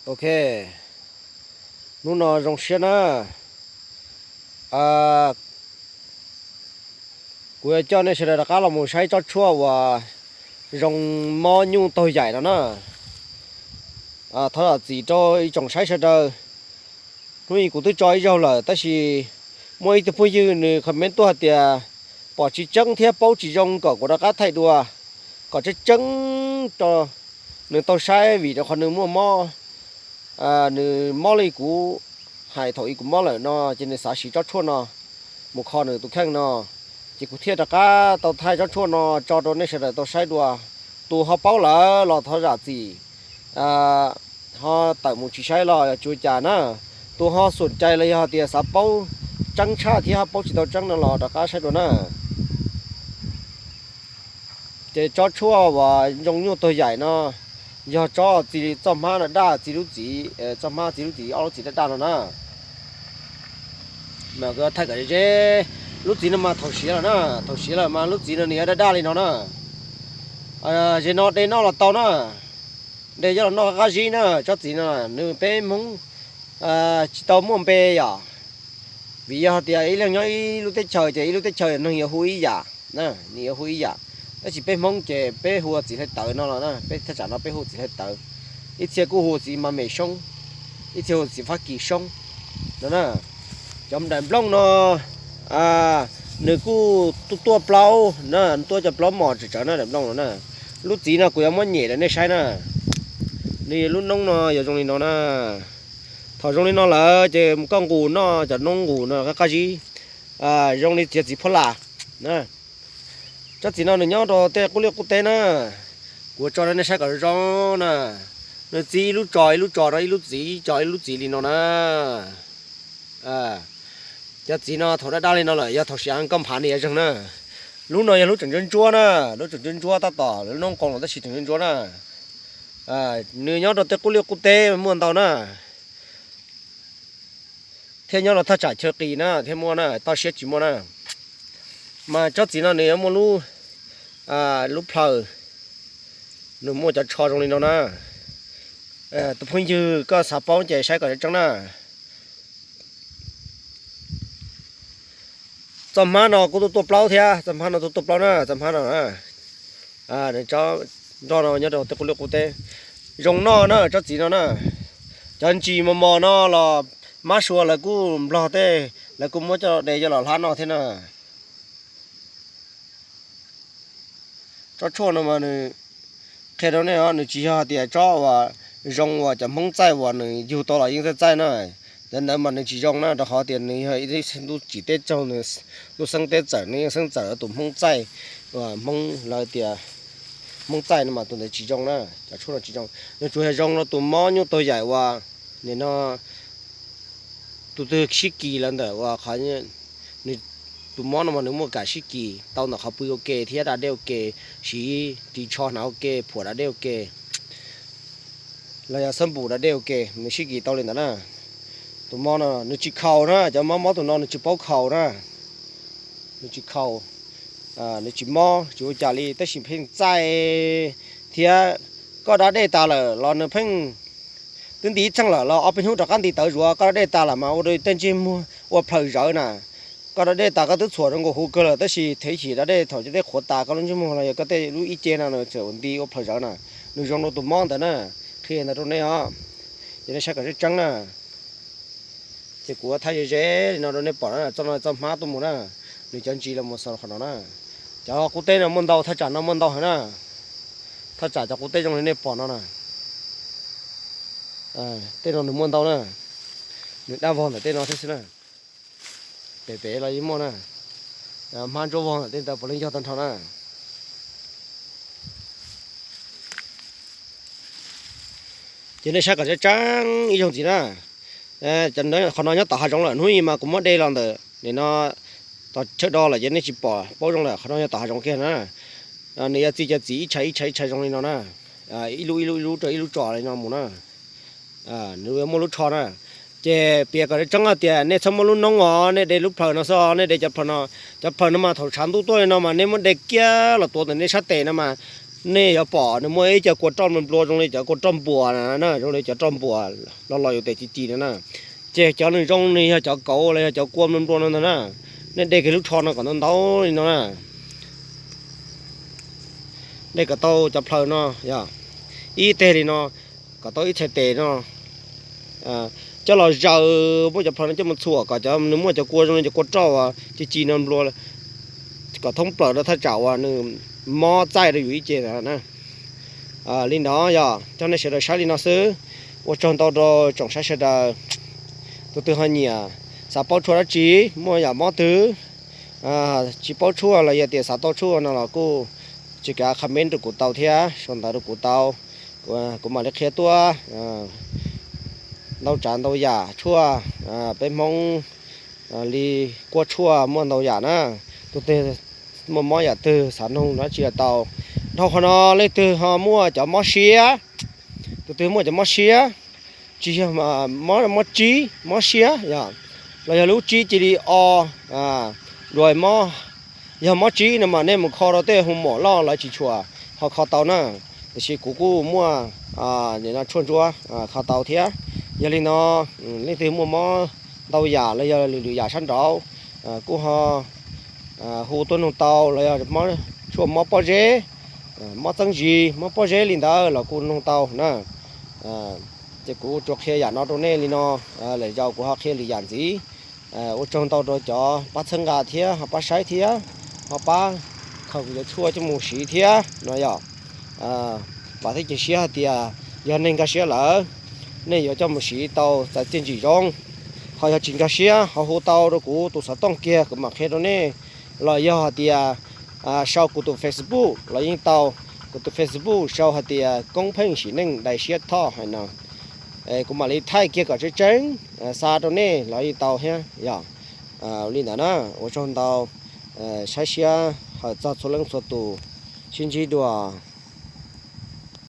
Ok, hnub no zoo siab na. Kuv yuav coj nej sawv daws rov qab los mus saib tsob tshuaj uas zoo mob nyuj taug yaim no na. Thov zam txim rau ib tsoom saib sawv daws. Hnub i kuv twb tso ib zaug lawm tab sis muaj ib tug phooj ywg nws comment tuaj hais tias pom tsis tseeb thiab paub tsis zoo kom kuv rov qab thaij dua kom tseeb tseeb rau nws tau saib vim rau qhov nws muaj mob, nws mob li kuv hais thaum i kuv mob lawm no ces nws xav siv tsob tshuaj no mus kho nws tus kheej no. Ces kuv thiaj rov qab tau thaij tsob tshuaj no tso rau nej sawv daws tau saib dua. Tus ho paub lawm los thov zam txim, ho tawm mus tsis saib los tsis ua cas na. Tus ho xum cai los yog tias xav paub tseeb tshaj thiab ho paub tsis tau tseeb no los rov qab saib dua na. Ces tsob tshuaj uas zoo nyuj taug yaim no yog tsob txi txoj hmab no daj txi lub txiv, txoj hmab txi lub txiv ob lub txiv daj daj no na. Mas kuv thaij kom ze, lub txiv no mas thaum siav lawm na, thaum siav lawm mas lub txiv no nws yuav daj daj li no na. Ze no de noj los tau na, de coj los noj qab zib na. Tsob txiv no nws peb Hmoob tsis tau muaj npe yom, vim yog hais tias ib leeg nyob ib lub teb chaws ces ib lub teb chaws neeg yuav hu ib yam, nws yuav hu ib yam. Tab sis peb Hmoob ces peb hu ua txiv hlais tawv no los na, peb thaj tsam no peb hu txiv hlais tawv, ib txhia kuj hu txiv mas mem soob, ib txhia hu txiv fab kis soob no na. Cov daim nplooj no nws kuj tuaj tuaj plaub na, tuaj cov plaub mos tsawv tsawv na daim nplooj no na. Lub txiv no kuv yuav muab nyem rau nej saib na. Nws lub noob no yuav zoo li no na. Thaum zoo li no lawm ces koj nqus noj cov noob nqus no qab qab zib, zoo li txiav txiv phuab las. Tsob txiv no nws nyob rau tej qub liaj qub teb na. Kuv tso rau nej saib kom zoo zoo na. Nws txi ib lub tso ib lub tso rau ib lub txiv, tso ib lub txiv li no na. Cov txiv no thaum daj daj li no lawm yog thaum siav koj nphav nws yuav zeeg na. Lub no yog lub tseem ntsuab ntsuab na, lub tseem ntsuab ntsuab tab tom lub noob qoo los tab sis tseem ntsuab ntsuab na. Nws nyob rau tej qub liaj qub teb muaj ntau na, thiab nyob rau thaj tsam chaw qis na thiab muaj na, toj siab tsis muaj na. Mas tsob txiv no nws yuav muaj lub, lub plhaws, nws muaj cov tsho zoo li no na. Tus phooj ywg koj xav paub ces saib kom tseeb na. Txoj hmab no kuj tuaj tuaj plaub thiab, txoj hmab no tuaj tuaj plaub na, txoj hmab no na. Nws tsob nroj no nyob rau tej qub liaj qub teb, zoo noj na tsob txiv no na. Cov ntsis mos mos no los mab sua lawv kuj nplog tej, lawv kuj muab coj de coj los hlab noj thiab na. Tsob tshuaj no mas nws qhia rau nej os, nws tsis yog tias tsob uas zoo uas cov Hmoob txaij uas nws yug tau los yeej txaij txaij na. Cov ntawd mas nws tsis zoo na, rau qhov tias nws yog ib lub tsim teb tsaug, nws lub xeeb teb txawm, nws yeej xeeb txawm tus Hmoob txaij, uas Hmoob lawv tias Hmoob txaij no mas tus ntawd tsis zoo na, cov tshuaj no tsis zoo. Nws tsuas yog zoo rau tus mob nyuj taug yaim uas nim no tus twg sib kis lawm ntawm uas qhov tus mob no mas nws muaj kam sib kis tau ntawm qhov pw ua ke thiab da dej ua ke, siv ris tsho hnav ua ke, phuam da dej ua ke, los yog xab npum da dej ua ke, nws sib kis tau li ntawd na. Tus mob no nws tsis khaus na, cov mob mob tus no nws tsis paub khaus na, nws tsis khaus, nws tsis mob tsis ua cas li, tab sis pheej txaij thiab. Koj da dej tas lawm los nws pheej, twb nti ib txheej lawm los ob peb hnub rov qab nti tawv zuav. Koj da dej tas lawm mas ua rau tej ntsej muag ua plhaws zawv na. Koj da dej tas koj twb txhuam rau nkaus huv kawg lawm tab sis thev chim da dej thaum cov dej qhuav tas koj lub ntsej muag los yog koj tej lub ib ce no nws txawm nti ua plhaws zawv na. Nws zoo rau tus mob ntawd na, qhia ntawd rau nej os. Ces nej saib kom tseeb tseeb na. Ces kuv thaij ze ze li no rau nej pom na, txoj no txoj hmab tuaj mus na, nws cov ntsis los mus xaus qhov no na. Cov qub teb no muaj ntau, thaj tsam no muaj ntau heev na. Thaj tsam cov qub teb zoo li nej pom no na, tej no nws muaj ntau na. Nws daj vog ntawm tej no thiab xwb na. Pem pem los yeej muaj na. Hmab ntsuab vog ntawm tej ntawd puav leej yog tag nrho na. Ces nej saib kom tseeb tseeb ib zaug ntxiv na. Qhov no nyob tom hav zoov lawm, hnub i mas kuv muab de los ntawm nim no tom chaw do lawm ces nej tsis pom paub zoo lawm, qhov no yog tom hav zoov kiag na. Nws yuav txi cov txiv ib tshais ib tshais ib tshais zoo li no na, ib lub ib lub ib lub rau ib lub tso li no mus na. Nws yuav muaj lub tsho na. Ces piav kom tseeb hais tias nej txhob muab lub noob os, nej de lub plhaws no xwb os, nej de cov plhaws no. Cov plhaws no mas thaum tshav ntuj tuaj li no mas nej muab de kiag los tuav ntawm nej sab tes no mas Nej yuav pom nws muaj ib co kua roj nplua nplua zoo li cov kua roj npuas na, zoo li cov roj npuas los los yus tes ci ci no na. Ces cov nws zoo nws yog cov kauv los yog cov kua nplua nplua no ntag na. Nej de kiag lub tsho no kom ntau ntau li no na. De kom tau cov plhaws no, yog ib teg li no, kom tau ib txhais tes no coj los zaws, muab cov plhaws no coj mus txhuam kom cov nws muaj cov kua zoo li cov kua roj uas ci ci no nplua kom thoob plaws rau thaj tsam uas nws mob txaij rau yus ib ce na. Li ntawd yog coj nej sawv daws saib li no xwb. Ua tsaug ntau rau tsoom saib sawv daws. Tus twg ho nyiam xav paub tshuaj dab tsi, muaj yam mob twg, tsis paub tshuaj los yog tias xav tau tshuaj no los kuj tsis kav comment rau kuv tau thiab sau ntawv rau kuv tau. Kuv mam li qhia tuaj ntau tsav ntau yam tshuaj peb Hmoob li kuaj tshuaj muaj ntau yam na. Tus twg muaj mob yam twg xav nug dab tsi los tau. Dhau qhov no leej twg ho muaj cov mob siab, tus twg muaj cov mob siab, tsis yog mob tsib, mob siab yog, los yog lub tsib cia li o, dua mob, yog mob tsib no mas nej mus kho rau tej hu mom loj lawv tsis tshua ho kho tau na. Tiam sis kuv kuj muaj tshuaj ntsuab kho tau thiab. Yog li no leej twg muaj mob ntau yam los yog lwm lwm yam sab nraud kuj ho hu tuaj nug tau los yog tshuaj mob pob zeb, mob txeeb zis, mob pob zeb li ntawd los kuj nug tau na. Ces kuv tsuas qhia yam no rau nej li no, lwm zaus kuv ho qhia lwm yam ntxiv. Ua tsaug ntau rau cov pab txhawb nqa thiab ho pab saib thiab ho pab khaws kuv cov tshuaj coj mus siv thiab no yog. Vam thiab cia siab hais tias yog nej nkag siab lawm, nej yuav coj mus siv tau txais txiaj ntsim zoo. Ho yog tsis nkag siab ho hu tau rau kuv tus xov tooj kiag kuv mam qhia rau nej, los yog hais tias sau kuv tus Facebook los yeej tau. Kuv tus Facebook sau hais tias Koob Pheej Sim Neej Dai Siab Thoj hais no, kuv mam li thaij kiag kom tseeb tseeb xa rau nej los yeej tau thiab yog. Li ntawd na, ua tsaug ntau, saib siab hawm txog txhua leej txhua tus, sib ntsib dua.